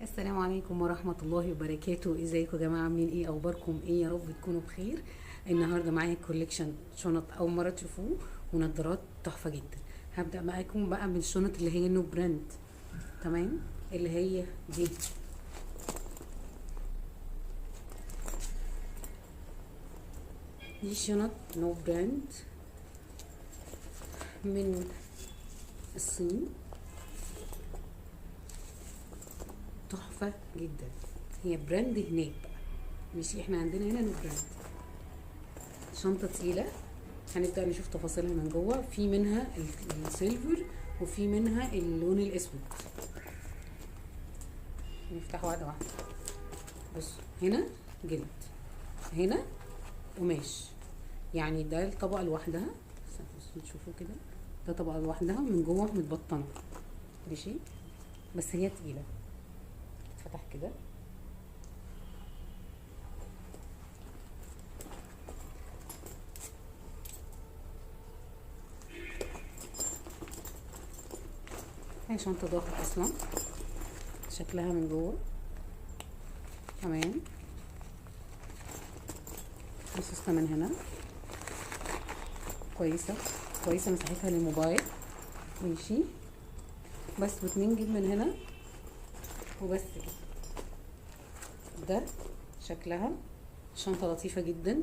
السلام عليكم ورحمة الله وبركاته. ازيكم يا جماعة؟ عاملين ايه؟ اخباركم ايه؟ يا رب تكونوا بخير. النهاردة معايا collection شنط اول مرة تشوفوه ونضارات تحفة جدا. هبدأ معاكم بقى من الشنط اللي هي no brand، تمام؟ اللي هي دي. دي شنط no brand من الصين، تحفة جدا. هي brand هناك بقى، ماشي؟ احنا عندنا هنا no brand. شنطة تقيلة، هنبدأ نشوف تفاصيلها من جوه. في منها ال silver وفي منها اللون الاسود. نفتح واحدة واحدة. بصوا هنا جلد، هنا قماش، يعني ده الطبقة لوحدها. بصوا تشوفوا كده، ده طبقة لوحدها من جوه متبطنة، ماشي؟ بس هي تقيلة. اتفتح كده، هي شنطة ظهر اصلا، شكلها من جوه تمام. السوستة من هنا كويسة كويسة، مساحتها للموبايل، ماشي؟ بس واتنين جيب من هنا وبس كده. ده شكلها، شنطة لطيفة جدا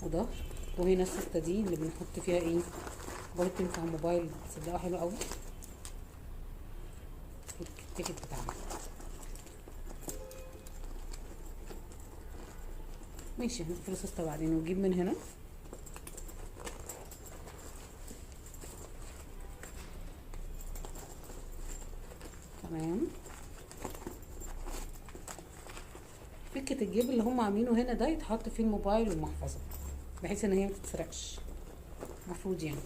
وظهر. وهنا السوستة دي اللي بنحط فيها ايه، برضه تنفع موبايل، تصدقوا حلو قوي. ال ticket بتاعنا ماشي، هنقفل السوستة بعدين. ونجيب من هنا تمام. فكرة الجيب اللي هم عاملينه هنا ده يتحط فيه الموبايل والمحفظة، بحيث ان هي ما تتسرقش، المفروض يعني.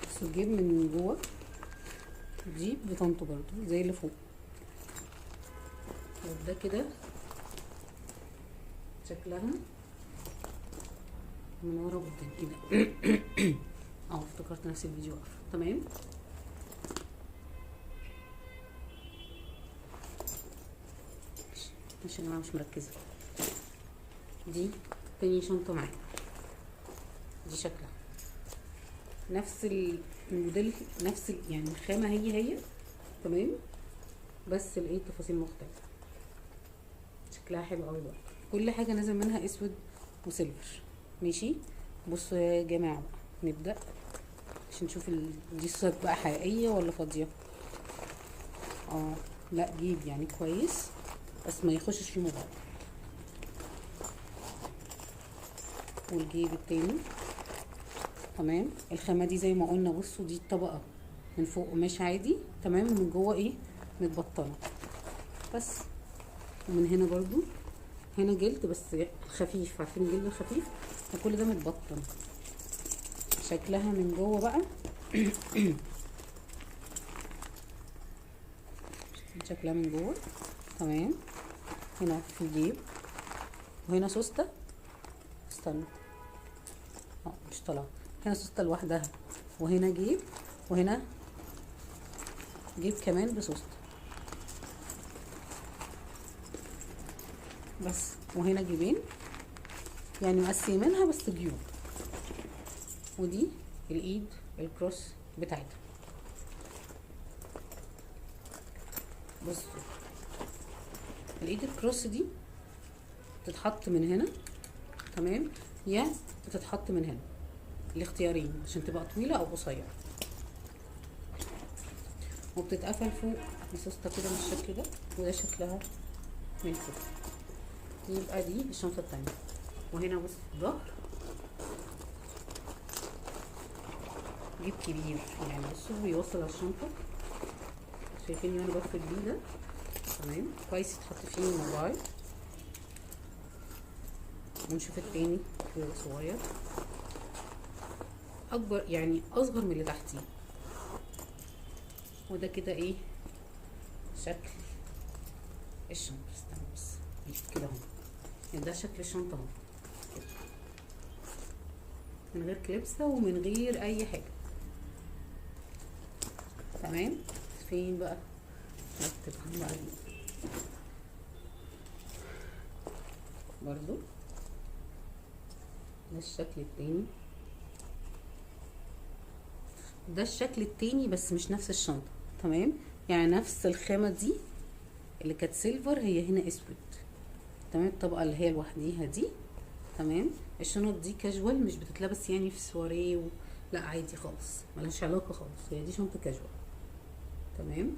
بس الجيب من جوه دي بطنته برضو زي اللي فوق. وده كده شكلها من ورا قدام كده. اه افتكرت نفس الفيديو واقف، تمام. عشان انا مش مركزه. دي تاني شنطه معايا، دي شكلها نفس الموديل، نفس يعني الخامة هي هي، تمام؟ بس الايه تفاصيل مختلفة. شكلها حلو قوي بقى. كل حاجة نازل منها اسود وسيلفر، ماشي؟ بصوا يا جماعة بقى، نبدا عشان نشوف دي الصاج بقى حقيقية ولا فاضية. لا جيب يعني كويس، بس ما يخشش في موبايل. والجيب التاني تمام. الخامة دي زي ما قلنا، بصوا دي الطبقة من فوق قماش عادي، تمام؟ ومن جوه ايه، متبطنه بس. ومن هنا برضو هنا جلد بس خفيف، عارفين الجلد الخفيف؟ وكل ده متبطن. شكلها من جوه بقى شكلها من جوه تمام. هنا في جيب، وهنا سوسته، استنى مش طالعه. هنا سوسته لوحدها، وهنا جيب، وهنا جيب كمان بسوسته بس. وهنا جيبين، يعني مقسمينها بس جيوب. ودي الايد الكروس بتاعتها. بصوا الايد الكروس دي بتتحط من هنا، تمام؟ يا بتتحط من هنا، الاختيارين، عشان تبقى طويلة او قصيرة. وبتتقفل فوق بسوسته كده بالشكل ده، وده شكلها من فوق. يبقى دي الشنطة التانية. وهنا بص الظهر جيب كبير، يعني بصوا بيوصل على الشنطة، شايفين انا بفرد بيه ده، تمام؟ كويس يتحط فيه الموبايل. ونشوف التاني صغير، اكبر يعني اصغر من اللي تحتيه. وده كده ايه شكل الشنطة. استنى بس كده اهو، يعني ده شكل الشنطة اهو. من غير كليبسه ومن غير اي حاجة. تمام. فين بقى نكتبها بقى برضو؟ ده الشكل التاني، ده الشكل التاني بس مش نفس الشنطة. تمام، يعني نفس الخامة دي اللي كانت silver هي هنا اسود. تمام، الطبقة اللي هي لوحديها دي. تمام، الشنط دي كاجوال، مش بتتلبس يعني في سواريه لا عادي خالص، ملهاش علاقة خالص، هي دي شنطه كاجوال. تمام،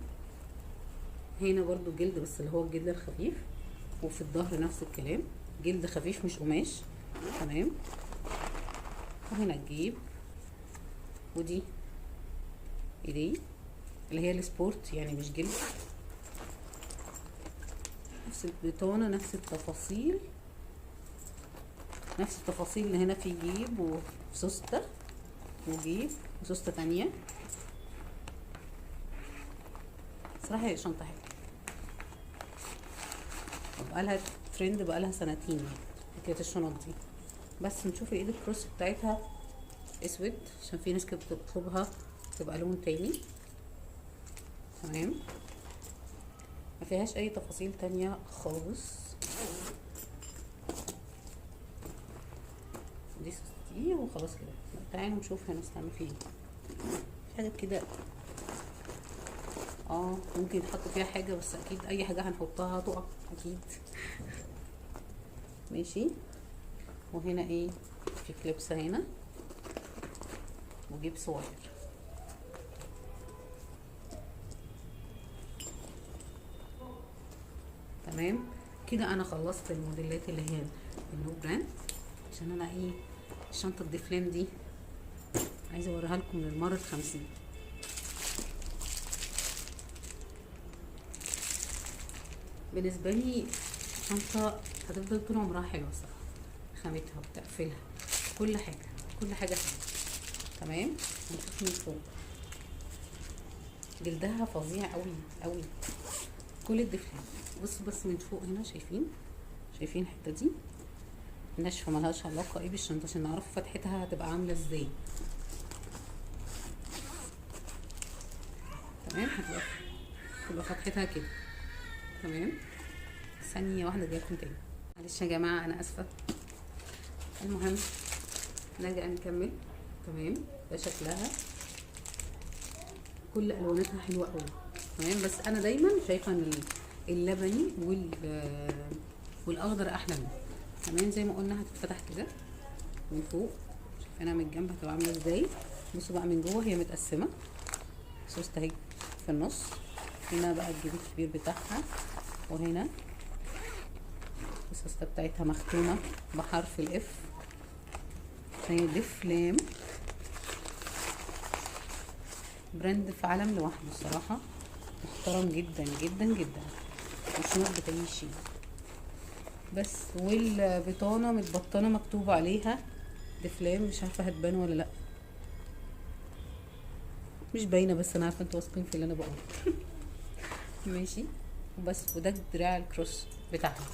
هنا برضو جلد بس اللي هو الجلد الخفيف، وفي الظهر نفس الكلام جلد خفيف مش قماش. تمام، وهنا الجيب، ودي ايديه اللي هي ال sport يعني مش جلد، نفس البطانة نفس التفاصيل، نفس التفاصيل اللي هنا في جيب وسوسته وجيب وسوسته تانية. صراحة هي شنطه حلوة وبقالها ترند، بقالها سنتين يعني حكاية الشنط دي. بس نشوف الايد ال cross بتاعتها اسود عشان في ناس كانت بتطلبها تبقى لون تاني. تمام، ما فيهاش اي تفاصيل تانية خالص. دي دي وخلاص كده. تعالوا نشوف هنستعمل فيه حاجات كده. ممكن يتحط فيها حاجة، بس اكيد اي حاجة هنحطها هتقع اكيد. ماشي، وهنا ايه، في كليبسه هنا وجيب صغير. تمام كده انا خلصت الموديلات اللي هي ال no brand، عشان انا ايه الشنطة الديفلام دي عايزه اوريها لكم للمرة 50. بالنسبة لي شنطه هتفضل طول عمرها حلوة الصراحة، خامتها وتقفيلها كل حاجة، كل حاجة حلوة. تمام، هنشوف من فوق جلدها فظيع قوي قوي، كل الدفلان. بصوا بس من فوق هنا، شايفين شايفين الحتة دي ناشفة ملهاش علاقة ايه بالشنطه، عشان نعرف فتحتها هتبقى عامله ازاي. تمام، هتبقى فتحتها كده. تمام، ثانية واحدة جايلكم تاني، معلش يا جماعة انا اسفه. المهم نرجع نكمل. تمام، ده شكلها، كل الواناتها حلوة قوي. تمام، بس انا دايما شايفه ان اللبني والاخضر احلى منه. تمام، زي ما قلنا هتتفتح كده من فوق، شايفينها من الجنب هتبقى عامله ازاي. بصوا بقى من جوه هي متقسمه، سوسته اهي في النص، هنا بقى الجيب الكبير بتاعها، وهنا السوسته بتاعتها مختومه بحرف ال F، هي ديفلام، brand في عالم لوحده الصراحة، محترم جدا جدا جدا، والشنط بتعيش بس. والبطانه متبطنه مكتوب عليها ديفلام، مش عارفه هتبان ولا لا، مش باينة بس انا عارفه انتوا واثقين في اللي انا بقوله. ماشي وبس. وده دراع ال cross بتاعها.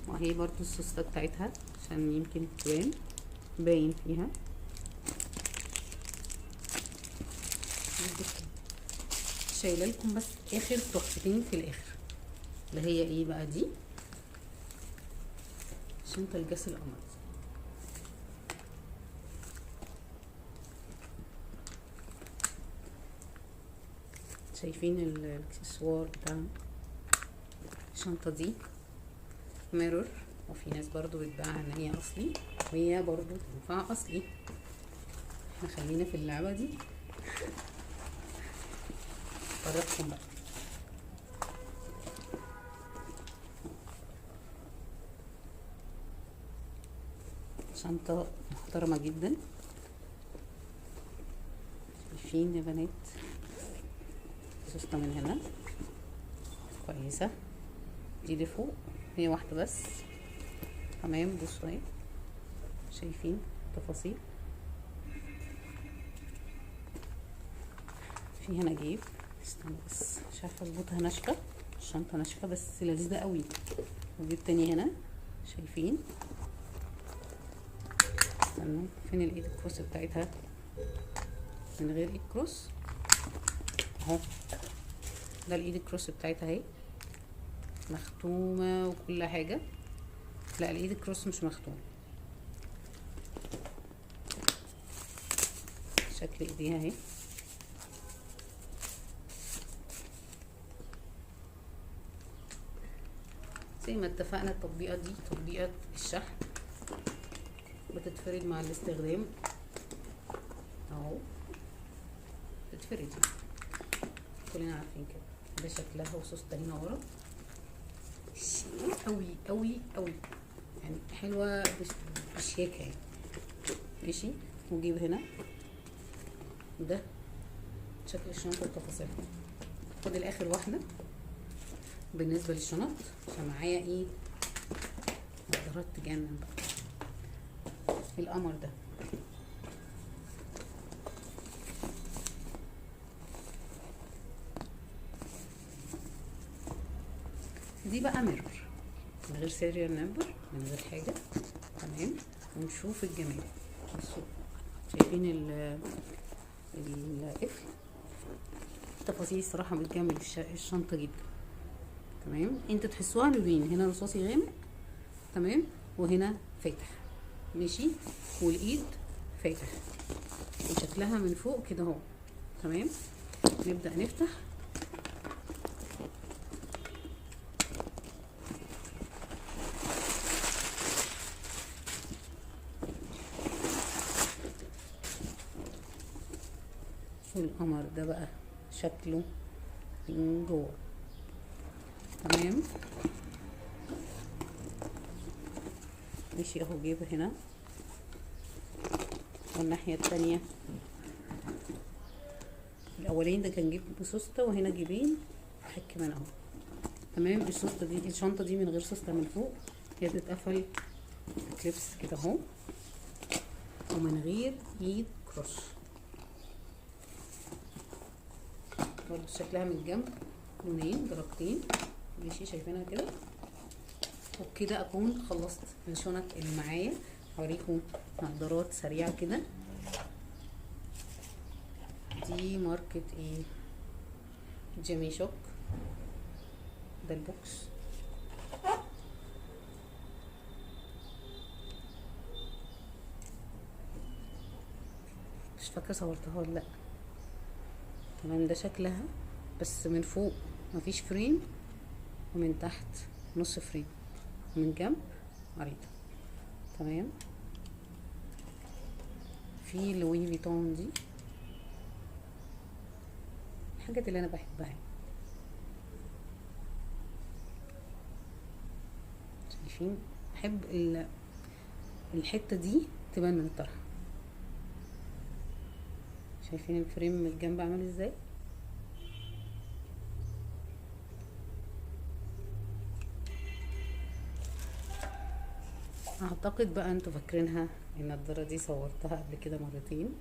وهي برضو السوسته بتاعتها عشان يمكن تبان باين فيها. شايله لكم بس اخر تحفتين في الاخر، اللي هي ايه بقى، دي شنطه الجاس القمر. شايفين الاكسسوار بتاع الشنطة دي ميرور، وفي ناس برضو بتباعها ان هي اصلي، وهي برضو تنفع اصلي. احنا خلينا في اللعبة دي. فرقكم بقى. شنطه محترمه جدا، شايفين يا بنات سوسته من هنا كويسة، دي لفوق هي واحدة بس. تمام، بصوا اهي، شايفين تفاصيل. في هنا جيب، استنى بس مش عارفه اظبطها، ناشفة الشنطة ناشفة بس لذيذة قوي. وجيب تاني هنا، شايفين؟ استنوا فين الايد ال cross بتاعتها؟ من غير ايد cross اهو، ده الايد ال cross بتاعتها اهي، مختومه وكل حاجة. لا الايد ال cross مش مختومه، شكل ايديها اهي. زي ما اتفقنا التطبيقه دي تطبيقه الشحن، بتتفرد مع الاستخدام اهو، بتتفرد كلنا عارفين كده. ده شكلها وسوسته هنا ورا، شيك قوي قوي قوي يعني، حلوة بشياكه يعني. ماشي، ونجيب هنا ده شكل الشنطة وتفاصيلها. فاضل اخر واحدة بالنسبة للشنط عشان معايا ايه نظارات تجنن بقى. القمر ده دي بقى mirror من غير serial number، من غير حاجة. تمام، ونشوف الجمال. بصوا شايفين القفل، التفاصيل الصراحة بتجمل الشنطة جدا. تمام، انتوا تحسوها لونين، هنا رصاصي غامق تمام، وهنا فاتح. ماشي، والايد فاتح، وشكلها من فوق كده اهو. تمام، نبدأ نفتح. والقمر ده بقى شكله من جوه. تمام، ماشي اهو، جيب هنا والناحية التانية. الاولين ده كان جيب بسوستة، وهنا جيبين حك كمان اهو. تمام، السوستة دي الشنطة دي من غير سوستة من فوق، هي بتتقفل clips كده اهو، ومن غير ايد cross. برضو شكلها من الجنب لونين درجتين. ماشي، شايفينها كده. وبكده اكون خلصت الشنط اللي معايا. هوريكم نظارات سريعة كده. دي ماركة ايه؟ جيمي شوك. ده ال box. مش فاكره صورتها ولا لا. تمام، ده شكلها بس من فوق مفيش frame، ومن تحت نص frame، ومن جنب عريضة. تمام، في لوي فيتون، دي الحاجات اللي انا بحبها. شايفين؟ بحب الحتة دي تبان من الطرحة. شايفين ال frame من الجنب عامل ازاي؟ اعتقد بقى انتوا فاكرينها النضارة دي، صورتها قبل كده مرتين.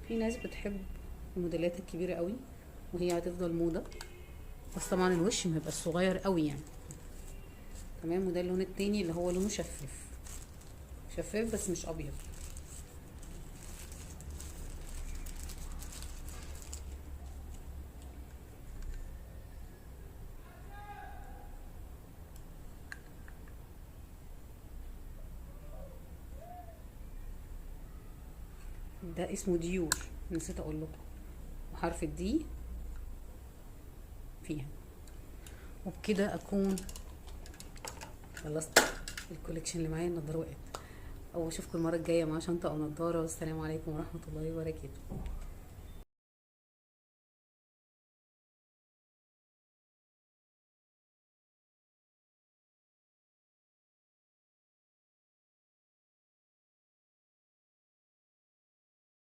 في ناس بتحب الموديلات الكبيرة قوي وهي هتفضل موضة، بس طبعا الوش ما يبقى صغير قوي يعني. تمام، وده اللون التاني اللي هو لونه شفاف، شفاف بس مش ابيض. ده اسمه ديور، نسيت اقول لكم، وحرف ال D فيها. وبكده اكون خلصت ال collection اللي معايا. النضارة وقعت. او اشوفكم المرة الجاية مع شنطه او نضاره، والسلام عليكم ورحمة الله وبركاته.